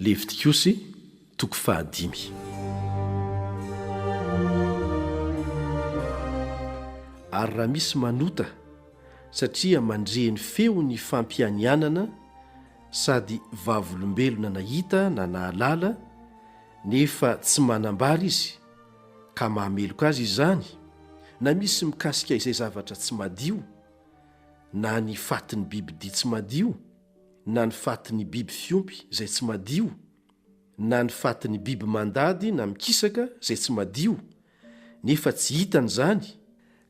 Levitikosy toko fahadimy. Ary raha misy manota satria mandre ny feon'ny fampianianana sady vavolombelona nahita na nahalala nefa tsy manambara izy ka mahameloka azy izany na misy mikasika izay zavatra tsy madio na ny fatin'ny bibidia tsy madio na ny fatin'ny biby fiompy izay tsy madio, na ny fatin'ny biby mandady na mikisaka izay tsy madio, nefa tsy hitany izany,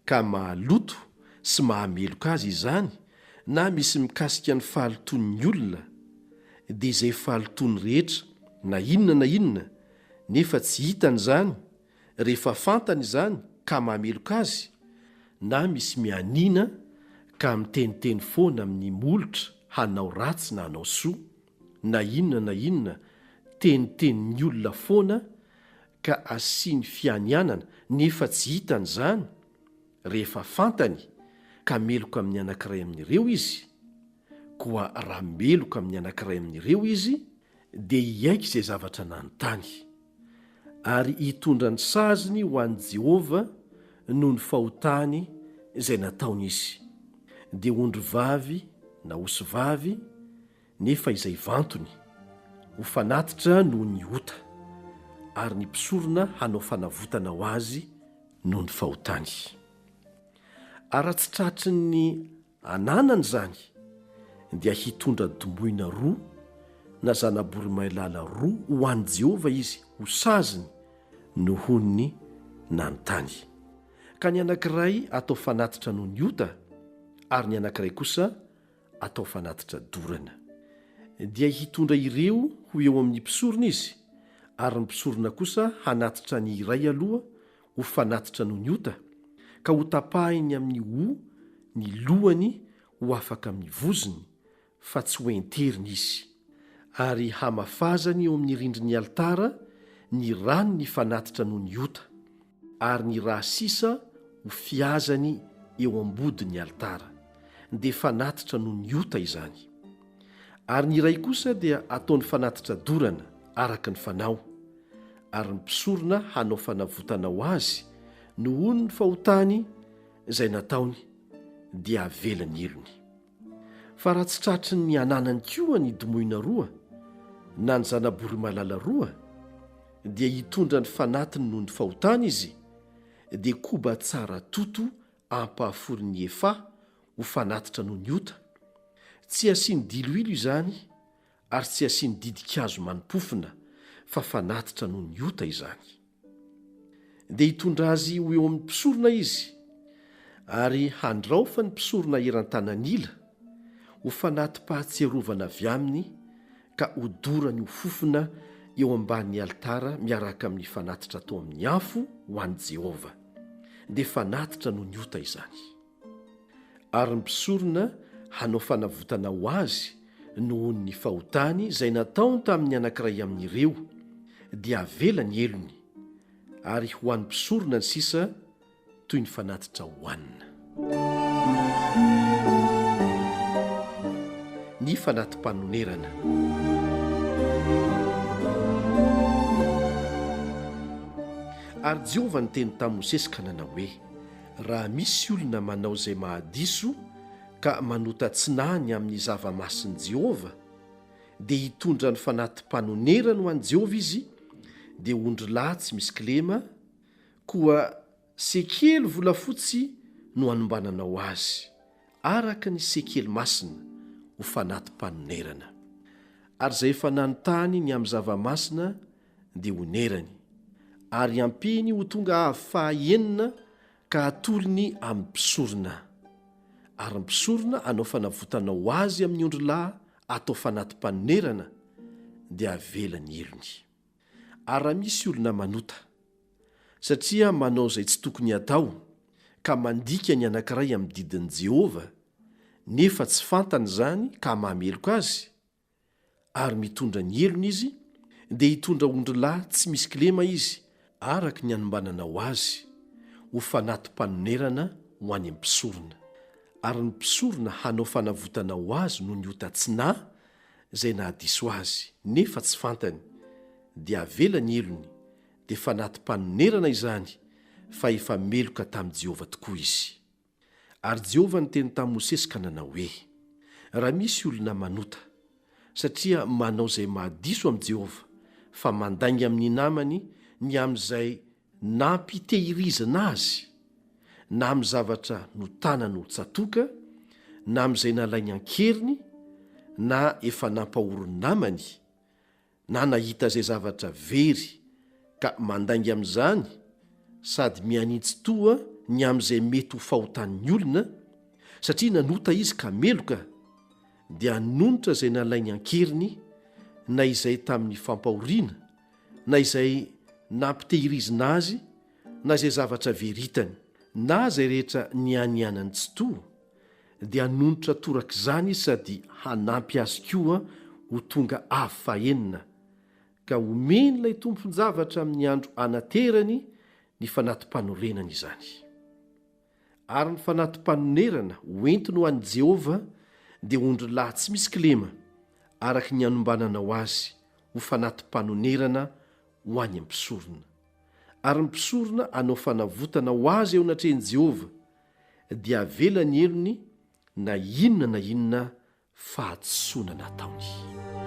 ka mahaloto sy mahameloka azy izany, na misy mikasika ny fahalotoan'ny olona, dia izay fahalotoany rehetra, na inona na inona, nefa tsy hitany izany, Rehefa fantany izany ka mahameloka azy, na misy mianiana ka miteniteny foana amin'ny molotra hanao ratsy na hanao soa, na inona na inona tenitenin'ny olona foana ka asiany fianianana nefa tsy hitany izany, rehefa fantany ka meloka amin'ny anankiray amin'ireo izy, koa raha meloka amin'ny anankiray amin'ireo izy dia hiaiky izay zavatra nanontany. ary hitondra ny saziny ho an'i Jehovah noho ny fahotany izay nataony izy, dia ondrivavy na osivavy, nefa izay vantony, ho fanatitra noho ny ota, ary ny mpisorona hanao fanavotana ho azy noho ny fahotany. Ary raha tsy tratry ny Ananany izany dia hitondra domoina roa na zana-boromailala roa ho an'i Jehovah izy ho saziny nohon'ny nanontany. Ka ny anankiray atao fanatitra noho ny ota, ary ny anankiray kosa atao fanatitra dorana. Dia hitondra ireo ho eo amin'ny mpisorona izy, ary ny mpisorona kosa hanatitra ny iray aloha ho fanatitra noho ny ota, ka hotapahiny amin'ny hoho ny lohany ho afaka amin'ny vozony, fa tsy ho enteriny izy. Ary hamafazany eo amin'ny rindrin'ny alitara ny ran'ny fanatitra noho ny ota, ary ny rà sisa ho fihazany eo am-bodin'ny alitara, dia fanatitra noho ny ota izany. Ary ny iray kosa dia ataony fanatitra dorana, araka ny fanao. ary ny mpisorona hanao fanavotana ho azy nohon' ny fahotany izay nataony, dia havela ny helony. Fa raha tsy tratry ny ananany koa ny domohina roa, na ny zana-boromailala roa, dia hitondra ny fanatiny noho ny fahotany izy, dia koba tsara toto ampahafolon' ny efaha ho fanatitra noho ny ota, tsy asiany diloilo izany ary tsy asiany didim-kazo mani-pofona, fa fanatitra noho ny ota izany. Dia hitondra azy ho eo amin'ny mpisorona izy, ary handraofa ny mpisorona eran-tanan'ila, ho fanati-pahatsiarovana avy aminy, ka hodorany ho fofona eo ambanin'ny alitara miaraka amin'ny fanatitra atao amin'ny afo ho an'i Jehovah. Dia fanatitra noho ny ota izany. Ary ny mpisorona hanao fanavotana ho azy noho ny fahotany izay nataony tamin'ny anankiray amin'ireo, dia havela ny helony, ary ho an'ny mpisorona ny sisa toy ny fanatitra hohanina. Ny fanati-panonerana. Ary Jehovah niteny tamin'i Mosesy ka nanao hoe, Raha misy olona manao izay mahadiso ka manota tsy nahy ny amin'ny zava-masin'i Jehovah, dia hitondra ny fanati-panonerany ho an'i Jehovah izy, dia ondrilahy tsy misy kilema, koa sekely volafotsy no hanombananao azy, araka ny sekely masina, ho fanati-panonerana. Ary izay efa nanontany ny amin'ny zava-masina dia honerany, ary hampiany ho tonga avo fahaenina ka hatolony amin'ny mpisorona. Ary ny mpisorona hanao fanavotana ho azy amin'ny ondrilahy atao fanati-panonerana, dia havela ny helony. Ary raha misy olona manota, satria manao izay tsy tokony hatao, ka mandika ny anankiray amin'ny didin'i Jehovah, nefa tsy fantany izany ka mahameloka azy, ary mitondra ny helony izy, dia hitondra ondrilahy tsy misy kilema izy, araka ny anombananao azy, ho fanati-panonerana ho any amin'ny mpisorona. Ary ny mpisorona hanao fanavotana ho azy noho ny ota tsy nahy, izay nahadiso azy, nefa tsy fantany, dia avela ny helony, dia fanati-panonerana izany, fa efa meloka tamin'i Jehovah tokoa izy. Ary Jehovah niteny tamin'i Mosesy ka nanao hoe, Raha misy olona manota, satria manao izay mahadiso amin'i Jehovah, fa mandainga amin'ny namany ny amin'izay nampitehirizina azy, na amin'ny zavatra notanany ho tsatoka, na amin'izay nalainy an-keriny, na efa nampahorin'ny namany, na nahita izay zavatra very ka mandainga amin'izany sady mihanintsy toa ny amin'izay mety ho fahotan'ny olona, satria nanota izy ka meloka, dia hanonitra izay nalainy an-keriny, na izay tamin'ny fampahoriana, na izay nampitehirizina azy, na izay zavatra very hitany, na izay rehetra nianianany tsy toa, dia hanonitra torak'izany izy sady hanampy azy koa ho tonga avy fahenina, ka homen'ilay tompon-javatra amin'ny andro anaterany ny fanati-panorenana izany. Ary ny fanati-panonerana hoentiny ho an'i Jehovah dia ondrilahy tsy misy kilema, araka ny anombananao azy ho fanati-panonerana ho any amin'ny mpisorona. Ary ny mpisorona hanao fanavotana ho azy eo anatrehan'i Jehovah, dia havela ny helony na inona na inona fahadisoana nataony.